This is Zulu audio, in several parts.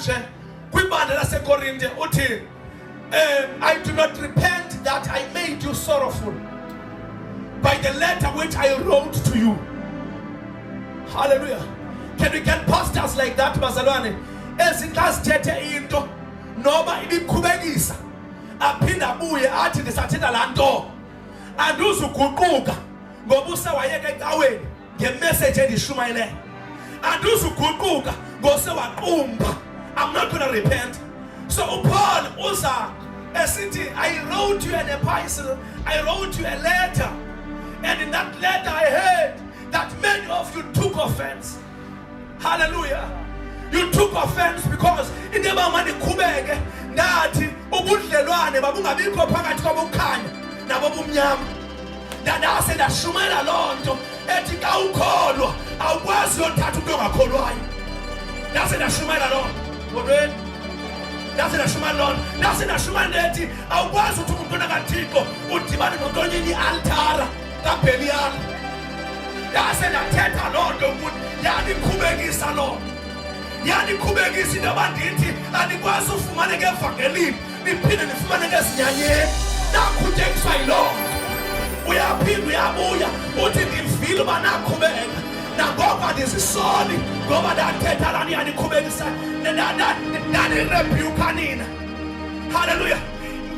kanje kwibandla laseKorinte uthi I do not repent that I made you sorrowful by the letter which I wrote to you. Hallelujah. Can we get pastors like that bazalwane? Ezinto azithethe into noba ibikhubekisa aphinde abuye athi ndisathetha laa nto andizuguquka ngoba usewayeka ecaweni ngemessage endishumayeleyo andizuguquka ngosewaqumba. I'm not gonna repent. So uPaul uza esithi I wrote you an epistle, I wrote you a letter, and in that letter I heard that many of you took offense. Hallelujah. You took offense because into yoba mandikhubeke ndathi ubudlelwane babungabikho phakathi kwabokukhanya nabobumnyama. Ndandase ndashumayela loo nto ethi xa ukholwa awukwazi uyothatha umntu ongakholwayo. Ndase ndashumayela loo nto. Molweni. Ndase ndashumayela loo nto. Ndase ndashumayela into ethi awukwazi uthi ungumntwana kaThixo udibane nomntu onye i-altara kaBheliyali. Ndase ndathetha loo nto ukuthi yandikhubekisa loo nto. Yandikhubekisa into yoba ndithi andikwazi ufumaneka evangelini niphinde nifumaneke ezinyanyeni. Nakhutyekiswa yiloo nto. Uyaphinda uyabuya uthi ndivile uba nakhubeka nangoko andizisoli ngoba ndathetha lani yandikhubekisa ndanirebyukha nina. Haleluya.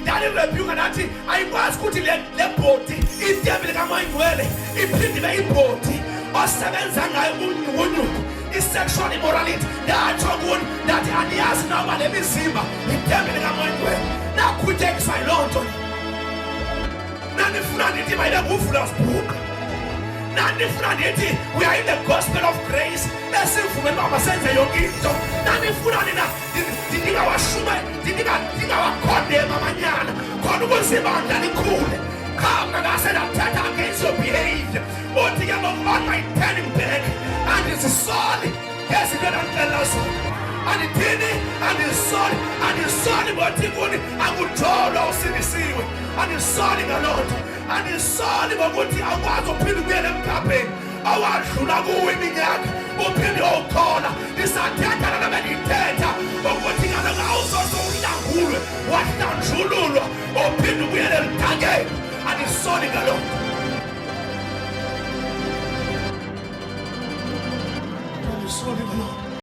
Ndanirebyukha ndathi ayikwazi ukuthi le bhodi itempile kaMoya Ingcwele iphinde ibe ibhodi osebenza ngayo unyukunyuku i-sexual immorality. Ndatsho kuni ndathi andiyazi na uba le mizimba itempile kaMoya Ingcwele. Nakhutyekiswa yiloo nto. Nandifuna ndithi mayibe nguvula sibhuqa. Nandifuna ndithi we are in the gospel of grace esivumela uba masenze yonke into. Nandifuna nina ndingawashume ndingawakhondema amanyala khona ukuze ibandla likhule. Qha mna ndase ndathetha against your behavior. Uthi ke ngoku on my turning back andizisoli ngezinto endandixelela zona. Andithini? Andisoli, andisoli ngothi kuni akujolwa usindisiwe. Andisoli ngaloo nto. Andisoli ngokuthi awukwazi uphinde ubuyele emgabheni awadlula kuwo iminyaka uphinde uyowukhola. Ndisathetha lana bendiyithetha ukuthi kaloku awusoze uhlangulwe wahlanjululwa uphinde ubuyele eludakeni. Andisoli ngaloo nto. Andisoli ngaloo nto.